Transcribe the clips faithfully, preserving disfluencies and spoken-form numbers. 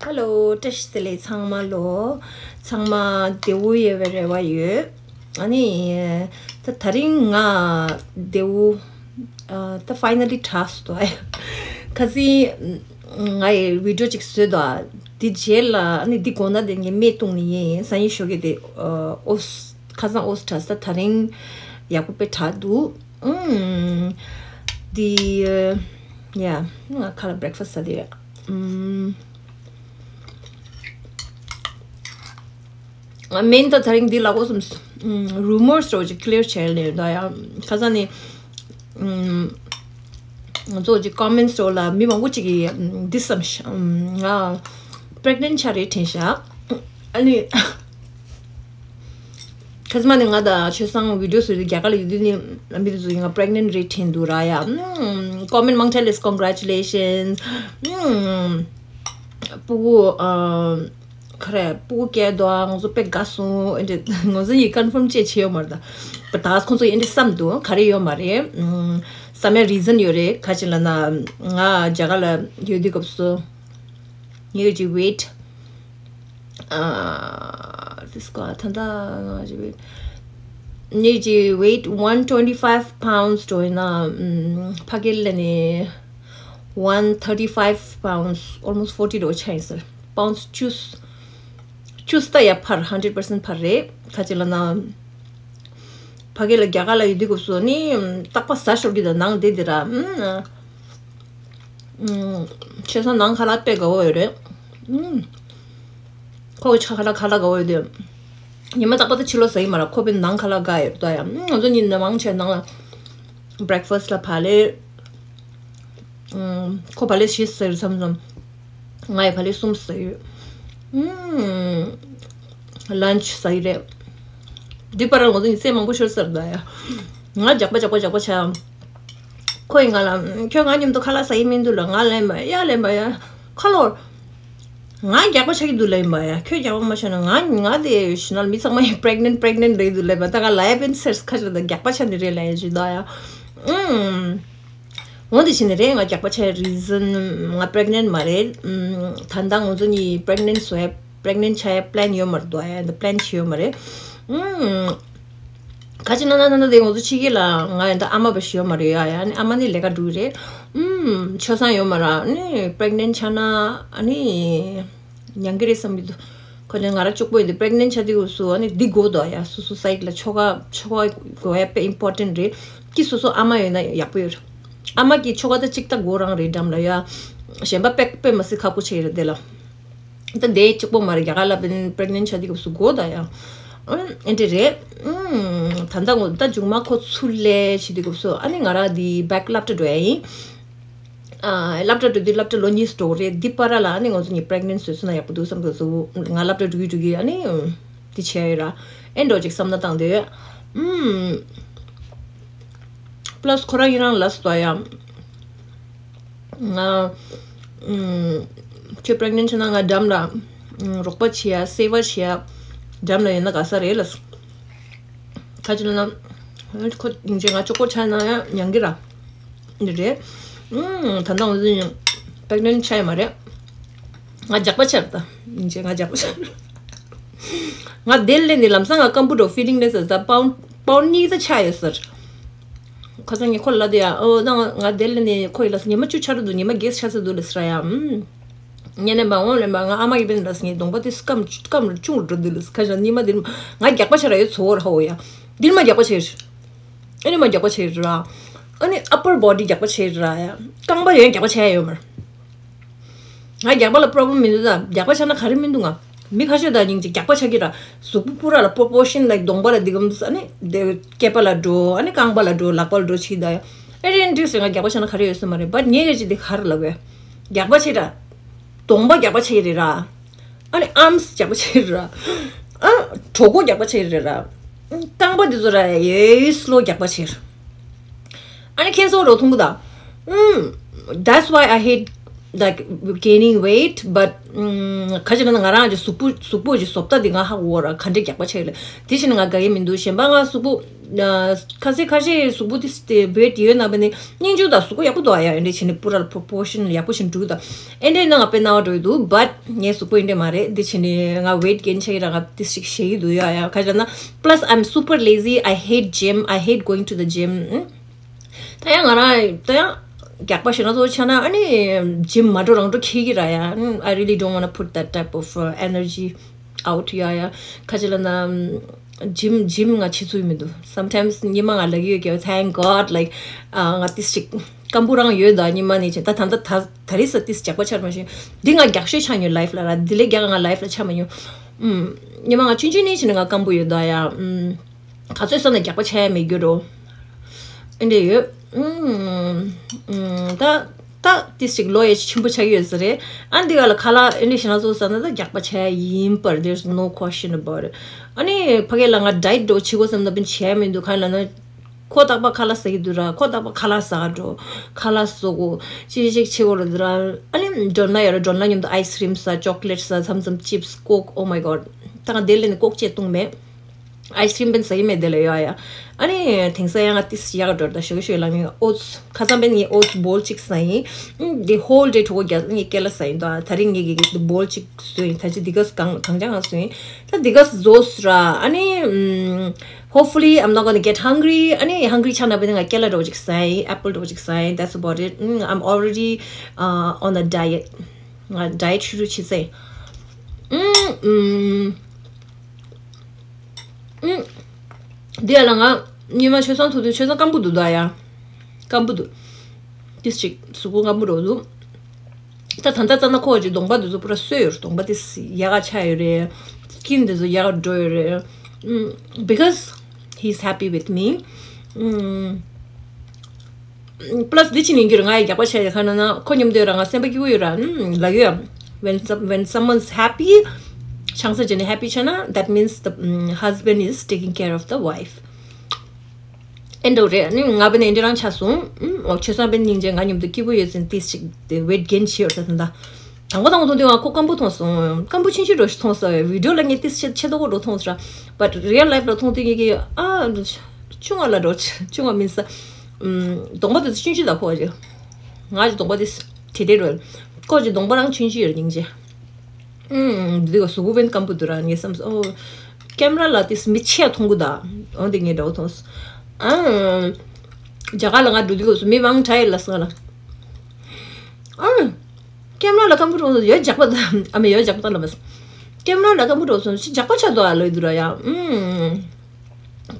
ཧེ་ལོ། བཀྲ་ཤིས་བདེ་ལེགས་ཚང་མ་ལོ། ཚང་མ་བདེ་པོ་ཡོད་པའི་རེ་བ་ཡོད། ཨ་ནི། ད་དེ་རིང་ང་བདེ་པོ། ཨ། ད་ཕའི་ནལ་ལི་དྲག་སོང་། ཁ་སང་ང་ཡི་བི་ཌི་ཡོ་ཅིག་བཟོས་འདུག་དེ་རྗེས་ལ་ཨ་ནི་འདི་དགོང་དག་དེ་ངས་སྨན་བཏུང་ནི་ཡིན། སང་ཉིན་ཞོགས་ཀས་དེ་ཨོ། ཁ་སང་ཨོ་ཙི་དྲག་ས། དེ་རིང་ཡག་པོ་དཔེ་དྲག་འདུག་ཨུམ། འདི། ཡ། ང་ཁ་ལ་བྷི་རེག་ཕ་སི་ཟ་དེ། ཨུམ། མིན་ད་དེ་རིང་འདི་ལ་གོ་སོང་། ཨུམ། རུ་མོར་སི་རོ་ཅིག་ཀི་ལི་ཡར་བྱས་ལེ་ད་ཡ། ཁ་སང་ནི། ཨུམ། ང་ཚོ་ཅིག་ཀོ་མེན་ཊི་སི་རོ་ལ་མི་མང་པོ་ཅིག་གིས་ཨུམ། འདི་བསམ་ཤག་ཨུམ། ང་པི་རེག་ནེན་ཊི་ཆགས་རེད་དྲན་ཤག་ཨ་ནི། ཁ་སང་ནི་ང་དང་ཆོས་བཟང་བི་ཌི་ཡོ་བཟོས་དུས་རྒྱ་གར་ལ་ཡོད་དུས་ནི་མི་དེ་ཚོ་ཡིན། ང་པི་རེག་ནེན་ཊི་རེད་དྲན་འདུག་ར་ཡ། ཨུམ། ཀོ་མེན་ཊི་མང་ཆེ་ལས་ཀོན་གྷི་རེ་ཅུ་ལེ་ཤན་ཨུམ། སྤུ་གུ། ཨ། ག་རེ། སྤུ་གུ་སྐྱེས་འདུག་ང་ཚོ་དཔེ་དགའ་སོང་། ཨེ་འདྲ་ང་ཚོ་ཡིས་ཀོན་ཕརམ་ཅིག་བྱས་ཡོད་མ་རེད་ད། ད་ཁོང་ཚོ་ཨེ་འདྲ་བསམ་འདུག་ག་རེ་ཡོད་མ་རེད། ཨུམ། བསམ་ཡ་རི་ཛན་ཡོད་རེད། ག་ཅི་ལབ་ན། ང་རྒྱ་གར་ལ་ཡོད་དུས་སྐབས་སུ་ངའི་ཀྱི་ཝེ་ཊི། ཨ། དེ་སྐོར་ད་ལྟ་ང་ཅི་ཝེ་ཊི། ངའི་ཀྱི་ཝེ་ཊི་one twenty five pounds འགྲོ་ཡིན་ན། ཨུམ། ཕ་གི་ལ་ནི་one thirty five pounds, almost forty འགྲོ་ཆགས་ཡིན་ཟེར། པའུན་ཌི་བཅུ། བཅུ་ད་ཡ་འཕར། hundred percent འཕར་རེད། ག་ཅི་ལབ་ན། ཕ་གི་ལ་རྒྱ་གར་ལ་ཡོད་དུས་སྐབས་སུ་ནི་རྟག་པར་ཟ་ཤོར་གྱི་འདུག་ནང་བསྡད་དེ་ར། ཨུམ། ཨུམ། ཆོས་བཟང་ནང་ཁ་ལག་དཔེ་དགའ་པོ་ཡོད་རེད། ཨུམ། ཁོ་གི་ཆ་ཁ་ལག་ཁ་ལག་དགའ་པོ་ཡོད་དུས། ཉི་མ་རྟག་པར་ད་ཕྱི་ལོགས་ཟ་གི་མ་རེད། ཁོ་དཔེ་ནང་ཁ་ལག་དགའ་ཡོད་ད་ཡ། ཨུམ། ང་ཚོ་གཉིས་ནང་མང་ཆེ་ནང་ལ་བྷི་རེག་ཕ་སི་ལ་བག་ལེབ། ཨུམ། ཁོ་བག་ལེབ་བཞི་ཟ་གི་རེད་མཚམས་མཚམས། ང་ཡི་བག་ལེབ་གསུམ་ཟ་ཡོད། ཨུམ། ལན་ཆི་ཟ་ཡི་རེད། འདི་བར་ལ་ང་ཚོ་གཉིས་རྩེད་མང་པོ་ཤོར་ཚར་ད་ཡ། ང་རྒྱགས་པ་རྒྱགས་པ་རྒྱགས་པ་བྱས། ཁོ་ཡིས་ང་ལ། ཁྱོད་ང་མཉམ་དུ་ཁ་ལག་ཟ་ཡི་མི་འདུག་ལབ། ང་ལབ་པ་ཡ། ལབ་པ་ཡ། ཁ་ལོར། ང་རྒྱགས་པ་ཆགས་ཀྱི་འདུག་ལབ་པ་ཡ། ཁྱོད་རྒྱགས་པ་མ་ཆགས་ན་ང་ང་དེ་ཞུ་ན་མི་ཚང་མ་ཡིས་པི་རེག་ནེན་ཊི་པི་རེག་ནེན་ཊི་རེད་འདུག་ལབ་པ། ད་ང་ལབ་ཡ་ཕན་ཚེར་ཁ་ཆགས། ད་རྒྱགས་པ་ཆགས་ནི་རེད་ལབ་ཡ་ཞུ་ད་ཡ། ཨུམ། འོ་འདི་བྱས་ནི་རེད། ང་རྒྱགས་པ་ཆགས་རི་ཛན་ང་པི་རེག་ནེན་ཊི་མ་རེད། ཨུམ། ད་ལྟ་ང་ཚོ་གཉིས་པི་རེག་ནེན་ཊི་བཟོ་ཡ། པི་རེག་ནེན་ཊི་ཆགས་ཡ་པི་ལན་ཡོད་མ་རེད་འདུག་ཡ། ད་པི་ལན་བྱས་ཡོད་མ་རེད། ཨུམ། ག་ཅི་ན་ན་ན་ན་དེ་ང་ཚོ་ཕྱི་རྒྱལ་ལ་ང་ཡང་ད་ཨ་མ་བ་ཞིག་ཡོད་མ་རེད་ཡ། ཡ་ནི་ཨ་མ་ནི་ལས་ཀ་འགྲོ་གི་རེད། ཨུམ། ཆོས་བཟང་ཡོད་མ་རེད། ཨ་ནི་པི་རེག་ནེན་ཊི་ཆགས་ན་ཨ་ནི་ཉན་གི་རེད་བསམ་གི་འདུག་ཁོ་ནི་ང་རང་གཅིག་པོ་ཡིན་དུས་པི་རེག་ནེན་ཊི་ཆགས་དུས་སྐབས་སུ་ཨ་ནི་འདི་དགོས་འདུག་ཡ། སོ་སོ་སའིཌ་ལ་ཆོ་ག་ཆོ་ག་དགོས་ཡ་དཔེ་ཨིམ་པོར་ཊེན་ཊི་རེད། ཀི་སོ་སོ་ཨ་མ་ཡོད་ན་ཡག་པོ་ཡོད་རེད། ཨ་མ་གི་ཆོ་ག་ད་གཅིག་ད་དགོས་རང་རེད་འགྲམ་ལ་ཡ། གཞན་པ་དཔེ་དཔེ་མ་སྲིད་ཁག་པོ་ཆགས་ཀྱི་རེད་དེ་ལ། ད་དེ་གཅིག་པོ་མ་རེད། རྒྱ་གར་ལ་པི་རེག་ནེན་ཊི་ཆགས་དུས་སྐབས་སུ་དགོས་ད་ཡ། ཨ་ནི་ཨེ་འདྲ་རེད། ཨུམ། ད་ལྟ་ངོ་ད་མཇུག་མ་ཁོ་ཚུར་ལས་བྱེད་དུས་སྐབས་སུ་ཨ་ནི་ང་རང་འདི་བྷེག་སློབ་གྲྭ་འགྲོ་ཡ་ཡིན། ཨ། སློབ་གྲྭ་འགྲོ་དུས་སློབ་གྲྭ་ལོ་གཉིས་འགྲོ་གི་རེད། འདི་བར་ལ་ཨ་ནི་ང་ཚོ་གཉིས་པི་རེག་ནེན་ཊི་བཟོས་སོང་ན་ཡག་པོ་འདུག་བསམ་གི་འདུག་ང་སློབ་གྲྭ་འགྲོ་གི་འགྲོ་གི་ཨ་ནི་འདི་བྱས་ཡོད་ར། ཨེ་འགྲོ་ཅིག་བསམ་བློ་བཏང་དུས། ཨུམ། པི་ལ་སི་ཁོ་རང་ཡིན་རང་ལབ་སོང་ཡ། ང་། ཨུམ། ཁྱོད་པི་རེག་ནེན་ཊི་ཆགས་ན་ང་འགྲམ་ལ། ཨུམ། རོགས་པ་བྱེད་ཡ་སེ་བ་བྱེད་ཡ། འགྲམ་ལ་ཡོད་ན་དགའ་ས་རེད་ལབ་སོང་། ཁ་ཅིག་ལབ་ན། ཁོ་ཡིན་ཅེ་ང་གཅིག་པོ་ཆགས་ན་ཡང་ཉན་གི་ར། འདི་རེད། ཨུམ། ད་ལྟ་ང་ཚོ་པི་རེག་ནེན་ཊི་ཆགས་ཡོད་མ་རེད། ང་རྒྱགས་པ་ཆགས་རེད་ད། ཡིན་ཅེ་ང་རྒྱགས་པ་ཆགས་རེད། ང་དེ་ལས་ནི་ལམ་སང་ང་སྐམ་པོ་འགྲོ་ཕི་ལིང་ལས་ཟེར་ད་པའུན་པའུན་གཉིས་ད་ཆགས་ཡོད་ཟེར། ཁ་སང་ངས་ཁོ་ལ་དེ་ཡ་ཨོ་ད་ང་ང་དེ་ལས་ནི་ཁོ་ཡི་ལ་ཉི་མ་བཅུ་ཆགས་རེད་འདུག་ཉི་མ་བརྒྱད་ཆགས་ས་འདུག་ལ་ཟེར་ཡ། ཨུམ། ངས་ལན་པ་འོང་ལན་པ་ང་ཨ་མ་གི་བེན་ར་སི་ངའི་གདོང་པ་དེ་སྐམ་སྐམ་ཅུང་འགྲོ་འདུག་ལ་ཁ་ཤ་ཉི་མ་འདིར་ང་རྒྱགས་པ་ཆགས་ར་ཡོད་ཚོ་བོར་ཧ་འོ་ཡ། འདིར་མ་རྒྱགས་པ་ཆགས་རེད། ཨ་ནི་མ་རྒྱགས་པ་ཆགས་རེད་ར། ཨ་ནི་ཨ་པར་བོ་ཌི་རྒྱགས་པ་ཆགས་རེད་ར་ཡ། རྐང་པ་ཡོད་རྒྱགས་པ་ཆགས་ཡ་ཡོད་མ་རེད། ང་རྒྱགས་པ་ལ་པོ་རོབ་ལེམ་མི་འདུག་ད་རྒྱགས་པ་ཆགས་ན་ག་རེ་མི་འདུག་ང་མི་ཁ་ཤས་ད་སྙིང་རྗེ་རྒྱགས་པ་ཆགས་ཀྱི་ར། གཟུགས་པོ་པུ་ར་ལ་པོར་པོར་ཤན་ལ་གདོང་པ་ལ་འདི་གམ་ཨ་ནི་དེ་སྐེད་པ་ལ་འགྲོ་ཨ་ནི་རྐང་པ་ལ་འགྲོ་ལག་པ་ལ་འགྲོ་ཆིག་ད་ཡ། ཨེ་རེད་འགྲིག་ཟེར་ང་རྒྱགས་པ་ཆགས་ན་ག་རེ་ཡོད་ས་མ་རེད་བ་ངས་ག་ཅི་དེ་ག་རེ་ལབ་བས། རྒྱགས་པ་ཆེ་ར། གདོང་པ་རྒྱགས་པ་ཆེ་རེད་ར། ཨ་ནི་ཨམས་རྒྱགས་པ་ཆེ་རེད་ར། ཨ། གྲོད་ཁོག་རྒྱགས་པ་ཆེ་རེད་ར། རྐང་པ་འདི་ཚོ་ར་ཡེ་སི་ལོ་རྒྱགས་པ་ཆེ་རེད། ཨ་ནི་ཁྱེད་ཚོ་རོ་མཐོང་གི་ད། ཨུམ། That's why I hate like gaining weight, but ཁ་ཅིག་ན་ང་རང་གི་གཟུགས་པོ་གཟུགས་པོ་གི་བཟོ་ལྟ་དེ་ང་ཧ་གོ་ར་ག་འདྲས་རྒྱགས་པ་ཆགས་ཡོད་ལ། དེ་བཞིན་ང་དགའ་གི་མི་འདུག་གཞན་པ་ང་གཟུགས་པོ་ཁ་ཤས་ཁ་ཤས་གཟུགས་པོ་དེ་དེ་weight ཡོད་ན་བ་ནི་སྙིང་རྗེ་དང་གཟུགས་པོ་ཡག་པོ་འདུག་ཨ་ཡ། ཨེ་འདྲས་བྱས་ནས་པུ་ར་ལ་proportion ཡག་པོ་བྱས་འགྲོ་གི་འདུག་ཨེ་འདྲས་ན་ང་དཔེ་སྣང་བ་འགྲོ་གི་འདུག but ངའི་གཟུགས་པོ་ཨེ་འདྲས་མ་རེད། དེ་བྱས་ནས་ང་weight gain ཆགས་ཀྱི་ར་ང་དེ་ཞིག་ཞེད་ཀྱི་འདུག་ཡ་ཡ། ཁ་ཅིག་ན plus I'm super lazy, I hate gym, I hate going to the gym. ད་ཡང་ང་རང་ད་ཡང་རྒྱགས་པ་ཞེ་དྲག་ཚོ་ཆགས་ན་ཨ་ནི་gym མ་འགྲོ་རང་འགྲོ་ཁེལ་གི་ར་ཡ། I really don't wanna put that type of uh, energy out ཡ་ཡ། ཁ་ཅིག་ལ་ན་gym gym ང་ཆེ་ཚུལ་མི་འདུག sometimes ཉི་མ་ང་ལ་གི་ཡོད་ཀྱི་thank God like ང་ཏིས་ཅིག་སྐམ་པོ་རང་ཡོད་ད་ཉི་མ་ནས་ཆེ་ད་ད་ད་ད་རེས་ས་ཏིས་རྒྱགས་པ་ཆགས་མ་ཤེས། འདི་ང་རྒྱགས་ཤོས་ཆགས་ཉོ་life ལ་ར་འདི་ལས་རྒྱགས་ང་life ལ་ཆགས་མ་ཉོ། ཉི་མ་ང་ཆུང་ཆུང་ནས་ཆེ་ན་ང་སྐམ་པོ་ཡོད་ད་ཡ། ག་ཚོད་སོང་ན་རྒྱགས་པ་ཆགས་ཡ་མེད་རྒྱུ་རོ། ཨེ་འདྲས་ཡོད། ཨུམ། ཨུམ། ད་ད་ཏིས་ཅིག་ལོ་ཡ་ཆེན་པོ་ཆགས་ཡོད་ས་རེད། ཨ་འདི་ག་ལ་ཁ་ལག་ཨེ་འདྲས་ཞེ་དྲག་ཚོ་ཟ་ན་ད་རྒྱགས་པ་ཆགས་ཡ་ཡིན་པར་there's no question about it. ཨ་ནི་ཕ་གི་ལ་ང་diet འགྲོ་བྱེད་དགོས་བསམ་ན་བྱེད་ཡ་མི་འདུག་གང་ལ་ན། ཁོ་རྟག་པར་ཁ་ལག་ཟ་གི་འདུག་ར། ཁོ་རྟག་པར་ཁ་ལག་ཟ་ག་འགྲོ། ཁ་ལག་ཟ་གོ་ཅི་ཞིག་བྱེད་དགོས་རེད་འདུག་ར། ཨ་ནི་མགྲོན་ལ་ཡོད་ར། མགྲོན་ལ་མཉམ་དུ་ice cream ཟ། chocolate ཟ། མཚམས་མཚམས་chips coke, oh my god. ད་ང་དེ་ལས་ནི་coke ཅེས་བཏུང་མེད། ice cream བན་ཟ་གི་མེད་དེ་ལ་ཡོད་ཡ། ཨ་ནི་དེང་སང་ཡང་ང་ཏིས་ཡག་འགྲོ་ད་ཞོ་ཞོ་ལ་ངས་oats ཁ་སང་བན་ངས་oats bowl གཅིག་ཟ་ཡིན། ཨུམ། དེ་whole day གྲོད་ཁོག་རྒྱགས་ངས་སྐེ་ལ་ཟ་ཡིན་ད། ད་རིང་ངས་གི་གི་bowl གཅིག་བཟོས་ཡིན། ད་ཅི་འདི་ག་གང་གང་ཅང་ང་བཟོས་ཡིན། ད་འདི་ག་བཟོས་ར། ཨ་ནི་ཨུམ། Hopefully I'm not gonna get hungry. ཨ་ནི་hungry ཆགས་ན་བས་ང་སྐེ་ལ་འགྲོ་ཅིག་ཟ་ཡིན། apple འགྲོ་ཅིག་ཟ་ཡིན། That's about it. ཨུམ། I'm already uh, on a diet. ང་diet ཤུ་རུ་བྱེད་ཟེ། ཨུམ། ཨུམ། ཨུམ། འདི་ཡ་ལ་ང་ཉི་མ་ཆོས་སང་ཐུག་དུས་ཆོས་སང་སྐམ་པོ་འདུག་ད་ཡ། སྐམ་པོ་འདུག་ཏིས་ཅིག་གཟུགས་པོ་སྐམ་པོ་འགྲོ་འདུག་ད་ད་ལྟ་ཙ་ན་ཁོ་ཅིག་གདོང་པ་འདི་ཚོ་པུ་ར་སོས་ཡོད་རེད། གདོང་པ་དེ་ཡག་ག་ཆགས་ཡོད་རེད། skin འདི་ཚོ་ཡག་ག་འགྲོ་ཡོད་རེད། ཨུམ། because he's happy with me. ཨུམ། plus འདི་ཕྱི་ནས་འགྱུར་ང་ཡི་རྒྱགས་པ་བྱས་ཡོད་ཁ་ན་ན་ཁོ་མཉམ་དུ་ཡོད་ར་ང་སེམས་པ་སྐྱིད་པོ་ཡོད་ར། ཨུམ། ལ་ཡོད་ཡ། when some- when someone's happy ཆང་ས་བྱས་ནས་happy ཆགས་ན་that means the ཨུམ། husband is taking care of the wife. ཨེ་འདྲ་རེད། ནི་ང་བས་ནས་འདི་རང་ཆགས་སོང་། ཨུམ། འོ་ཆོས་སང་བས་སྙིང་རྗེ། ང་མཉམ་དུ་སྐྱིད་པོ་ཡོད་ཟིན་ཏིས་ཅིག་དེ་weight gain བྱས་ཡོད་ས་དེ་འདྲ། དང་པོ་དང་པོ་མཐོང་དུས་ང་ཁོ་སྐམ་པོ་མཐོང་སོང་། སྐམ་པོ་ཆུང་ཆུང་འགྲོ་ཞིག་མཐོང་སོང་། video ལ་ངས་ཏིས་ཆེ་ཆེ་ཏོག་པོ་འགྲོ་མཐོང་སོང་ར། but real life ལ་མཐོང་དུས་ངས་ཀྱི་ཨ་ཆུང་བ་ལ་འགྲོ་ཆུང་བ་མིན་ས། ཨུམ། གདོང་པ་དེ་ཚོ་ཆུང་ཆུང་ད་ཁོ་ཅིག་ང་ཅིག་གདོང་པ་དེ་དེ་དེ་འགྲོ། ཁོ་ཅིག་གདོང་པ་རང་ཆུང་ཆུང་ཡོད་སྙིང་རྗེ། ཨུམ། འདི་ག་གཟུགས་པོ་བན་སྐམ་པོ་འདུག་ར་ངས་བསམ་སོང་། ཨོ། ཀེམ་ར་ལ་ཏིས་མི་ཆེ་མཐོང་གི་ད། འོན་ཏེ་ངས་འདྲ་བོ་མཐོང་སོང་། ཨ། རྒྱ་གར་ལ་ང་འགྲོ་དུས་སྐབས་སུ་མི་མང་དྲགས་ཡོད་ལ་སོང་ལ། ཨ། ཀེམ་ར་ལ་སྐམ་པོ་མཐོང་སོང་ཡོད་རྒྱགས་པ་ད། ཨ་མ་ཡོད་རྒྱགས་པ་ད་ལ་མ་སོང་། ཀེམ་ར་ལ་སྐམ་པོ་མཐོང་སོང་ཞིག་རྒྱགས་པ་ཆགས་འདུག་ཨ་ལོས་འདུག་ར་ཡ། ཨུམ།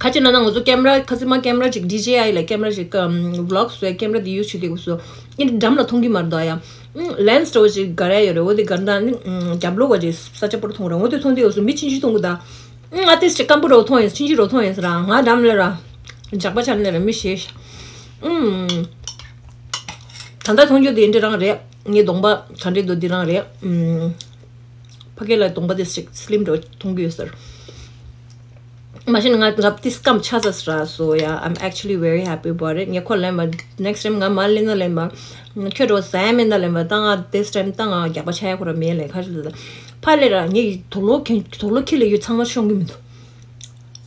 ཁ་ཅིག་ན་ན་ང་ཚོ་ཀེམ་ར་ཁ་སི་མ་ཀེམ་ར་ཅིག་ཌི་ཇེ་ཨའི་ལ་ཀེམ་ར་ཅིག་ཨམ་ཝི་ལོག་བཟོས་ཀེམ་ར་དེ་ཡུ་ཊུབ་དེ་གུ་བཟོ། ཨིན་འགྲམ་ལ་མཐོང་གི་མ་རེད་ད་ཡ། ཨུམ། ལེན་སི་འདྲ་བོ་ཅིག་ག་རེ་ཡོད་རེད། འོ་དེ་གར་ད་ནི་ཨུམ། རྒྱབ་ལོགས་བ་ཅིག་ས་ཆ་པོ་ར་མཐོང་ར། འོ་དེ་མཐོང་དེ་འོ་སུ་མི་ཆུང་ཆུང་མཐོང་གི་ད། ཨུམ། ང་ཏིས་ཅིག་སྐམ་པོ་ར་མཐོང་ཡིན། ཆུང་ཆུང་ར་མཐོང་ཡིན་ཟེར་ར། ང་འགྲམ་ལ་ར་རྒྱགས་པ་ཆགས་ནས་ར་མི་ཤེས། ཨུམ། ད་ལྟ་མཐོང་རྒྱུ་དེ་འདྲ་རང་རེད། ངའི་གདོང་པ་ག་འདྲས་འདུག་འདི་རང་རེད། ཨུམ། ཕ་གི་ལ་གདོང་པ་དེ་ཅིག་སི་ལིམ་འདྲ་བོ་མཐོང་གི་ཡོད་ས་རེད། མ་གཞི་ནས་ང་རབ་ཏིས་སྐམ་ཆགས་ས་ར། so yeah, I'm actually very happy about it. ངས་ཁོ་ལན་པ་next time ང་མ་ལེན་ན་ལེན་པ། ཁྱོད་འགྲོ་ཟ་ཡ་མེད་ན་ལེན་པ། ད་ང་this time ད་ང་རྒྱགས་པ་ཆགས་ཡ་ཁོ་ར་མེད་ལེ་ཁ་ཤས་ད། ཕ་ལེ་ར་ངས་དུག་ལོག་གན་དུག་ལོག་ཁྱི་ལ་ཡོད་ཚང་མ་ཤོང་གི་མི་འདུག་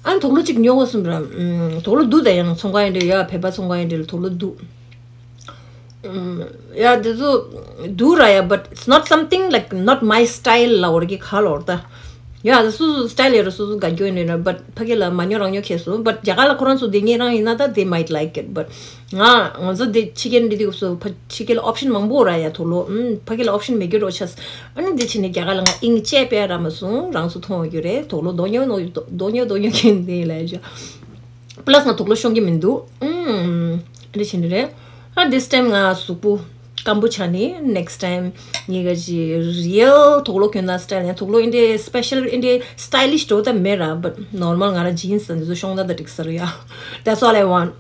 ཨ་ནི་དུག་ལོག་གཅིག་ཉོ་དགོས་སོང་ར། ཨུམ། དུག་ལོག་འདུག་ད་ཡང་ཚོང་ཁང་ཡིན་འདྲ་ཡ་བེ་པ་ཚོང་ཁང་ཡིན་འདྲ་ལ་དུག་ལོག་འདུག་ཨུམ། ཡ་དེ་ཚོ་འདུག་ར་ཡ། but it's not something like not my style ལ་འོར་གི་ཁ་ལ་འོར་ད། ཡ་དེ་སོ་སོ་སི་ཊའིལ་ཡོད་ར་སོ་སོ་དགའ་རྒྱུ་ཡིན་ར། but ཕ་གི་ལ་མ་ཉོ་རང་ཉོ་ཁེལ་སོང་། but རྒྱ་གར་ལ་ཁོ་རང་ཚོ་དེ་ངེད་རང་ཡིན་ན་ད་they might like it. but ང་ང་ཚོ་དེ་ཕྱི་རྒྱལ་འདི་དུས་སྐབས་སུ་ཕ་ཕྱི་རྒྱལ་ལ་ཨོབ་ཤན་མང་པོ་ར་ཡ་དུག་ལོག་ཨུམ། ཕ་གི་ལ་ཨོབ་ཤན་མེད་རྒྱུ་འདྲ་བོ་ཆགས། ཨ་ནི་འདི་ཕྱི་ནས་རྒྱ་གར་ལ་ང་ཨིང་ཅེ་པེ་ར་མ་སོང་རང་ཚོ་མཐོང་རྒྱུ་རེད། དུག་ལོག་རྡོག་ཉོ་རྡོག་ཉོ་རྡོག་ཉོ་མཁན་དེ་ལ་ཡ། plus ང་དུག་ལོག་ཤོང་གི་མི་འདུག་ཨུམ། འདི་བྱས་ནི་རེད། ཨ་this time ང་གཟུགས་པོ་སྐམ་པོ་ཆགས་ནི་next time ངས་ག་ཅི་རི་ཡལ་དུག་ལོག་གྱོན་ན་སི་ཊའིལ་ཡང་དུག་ལོག་ཨིན་དེ་སི་པེ་ཤལ་ཨིན་དེ་སི་ཊའི་ལིཤ་འགྲོ་ད་མེད་ར། but normal ང་ར་ཇིན་སི་འདི་ཚོ་ཤོང་ད་ད་འགྲིག་ས་རེད་ཡ། that's all I want.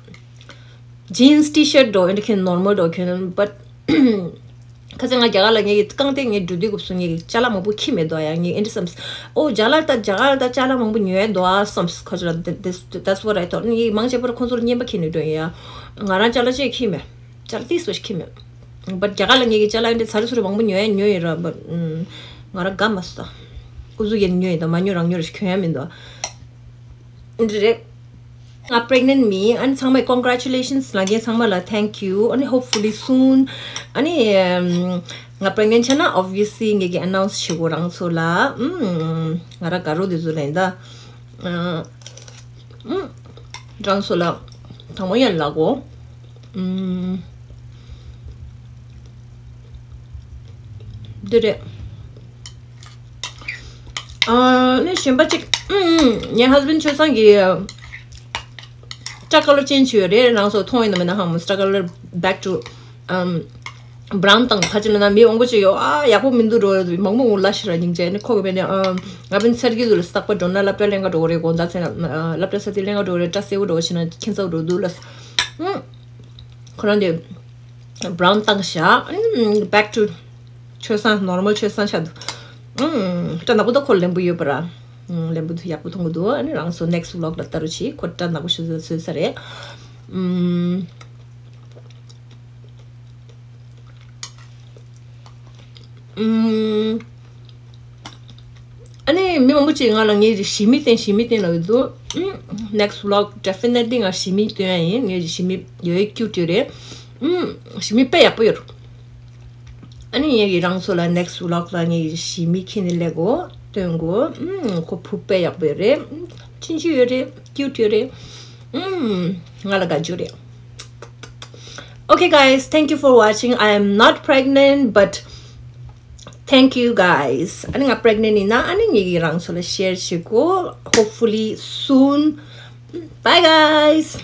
jeans, T-shirt འགྲོ་ཨིན་དེ་གྱོན་normal འགྲོ་གྱོན། but ཁ་སང་ང་རྒྱ་གར་ལ་ངའི་རྐང་སྟེགས་ངའི་འགྲོ་དུས་སྐབས་སུ་ངའི་ཅ་ལག་མང་པོ་ཁྱི་མེད་དོ་ཡ། ངའི་ཨེ་འདྲ་བསམ། ཨོ་རྒྱ་གར་ད་རྒྱ་གར་ད་ཅ་ལག་མང་པོ་ཉོས་དོ་ཨ་བསམ། ཁོ་ཚོ་ལ་that's what I thought. ངའི་མང་ཆེ་བར་ཁོ་ཚོ་ལ་རྔན་པ་ཁྱེར་ནས་འགྲོ་ཡིན་ཡ། ང་རང་ཅ་ལག་ཅིག་ཁྱི་མེད། ཅ་ལག་ཏིས་བ་ཞིག་ཁྱི་མེད། but རྒྱ་གར་ལ་ངེད་ཀྱི་ཅ་ལག་འདི་ཚ་རི་ཚུ་རི་མང་པོ་ཉོ་ཡ་ཉོ་ཡི་ར། but ང་ར་དགའ་མ་སོང་། ཨུ་ཚུགས་ཡིན་ཉོ་ཡི་དང་མ་ཉོ་རང་ཉོ་རེ་ཞིག་གྱོན་ཡ་མི་འདུག་འདི་རེད། ང་pregnant མིན། ཨ་ནི་ཚང་མས་congratulations ལབ་མཁན་ཚང་མ་ལ་thank you. ཨ་ནི་hopefully soon. ཨ་ནི་ང་pregnant ཆགས་ན་obviously ངེད་ཀྱི་announce བྱེད་དགོས་རང་ཚོ་ལ། ཨུམ། ང་ར་དགའ་རོགས་དེ་ཚོ་ལ་ཡིན་ད། ཨུམ། རང་ཚོ་ལ་དང་པོ་ཡན་ལག་གོ། ཨུམ། འདི་རེད། ཨ་ནི་གཞན་པ་གཅིག་ཨུམ། ངའི་husband ཆོས་བཟང་གིས་སྐྲ་ཀ་ལར་ཅེན་བྱས་ཡོད་རེད། རང་ཚོ་མཐོང་ཡོད་ན་མེད་ན་ཧ་མ་སྐྲ་ཀ་ལར་back to ཨམ་brown དང་ཁ་ཅིག་ལ་ན་མི་མང་པོ་ཅིག་ཡོད། ཨ་ཡག་པོ་མི་འདུག་འགྲོ་མང་པོ་ངུ་ལ་ཤི་ར་སྙིང་རྗེ། ནི་ཁོ་གི་མེད་ནི་ཨམ་ང་བན་ཚར་གི་འདུག་ལ། རྟག་པར་འགྲོ་ན་སློབ་གྲྭ་ལེན་ག་འགྲོ་གི་རེད། དགོང་དག་ཚེ་ན་སློབ་གྲྭ་ས་དེ་ལེན་ག་འགྲོ་གི་རེད། སྐྲ་སེར་པོ་འགྲོ་བ་ཕྱིན་ན་ཁྱེད་ཚ་འགྲོ་འདུག་ལ། ཨུམ། ཁོ་རང་དེ་brown བཏང་བཞག་ཨུམ། back to ཆོས་བཟང་normal ཆོས་བཟང་ཆགས་འདུག་ཨུམ། སྐྲ་ནག་པོ་ད་ཁོ་ལེན་པོ་ཡོད་པ་ར། ཨུམ། ལེན་པོ་ཡག་པོ་མཐོང་གི་འདུག་ཨ་ནི་རང་ཚོ་next vlog ལ་ལྟ་རོགས་བྱེད། ཁོ་སྐྲ་ནག་པོ་ཞིག་བཟོས་ས་རེད། ཨུམ། ཨུམ། ཨ་ནི་མི་མང་པོ་ཅིག་ང་ལ་ངའི་ཞི་མི་བསྟན་ཞི་མི་བསྟན་ལབ་ཀྱི་འདུག་ཨུམ། next vlog definitely ང་ཞི་མི་སྟོན་ཡ་ཡིན། ངའི་ཞི་མི་ཡོད་ཀྱུ་ཊི་རེད། ཨུམ། ཞི་མི་དཔེ་ཡག་པོ་ཡོད། ཨ་ནི་ངའི་རང་ཚོ་ལ་next vlog ལ་ངའི་ཞི་མི་ཁྱེད་ནི་ལེགས་གོ་སྟོན་གོ་ཨུམ། ཁོ་བུ་དཔེ་ཡག་པོ་ཡོད་རེད། ཨུམ། ཆུང་ཆུང་ཡོད་རེད། ཀྱུ་ཊི་ཡོད་རེད། ཨུམ། ང་ལ་དགའ་རྒྱུ་རེད། Okay guys, thank you for watching. I am not pregnant, but thank you guys. ཨ་ནི་ང་pregnant ཡིན་ན་ཨ་ནི་ངེད་ཀྱིས་རང་ཚོ་ལ་share བྱེད་གོ hopefully soon. Bye guys.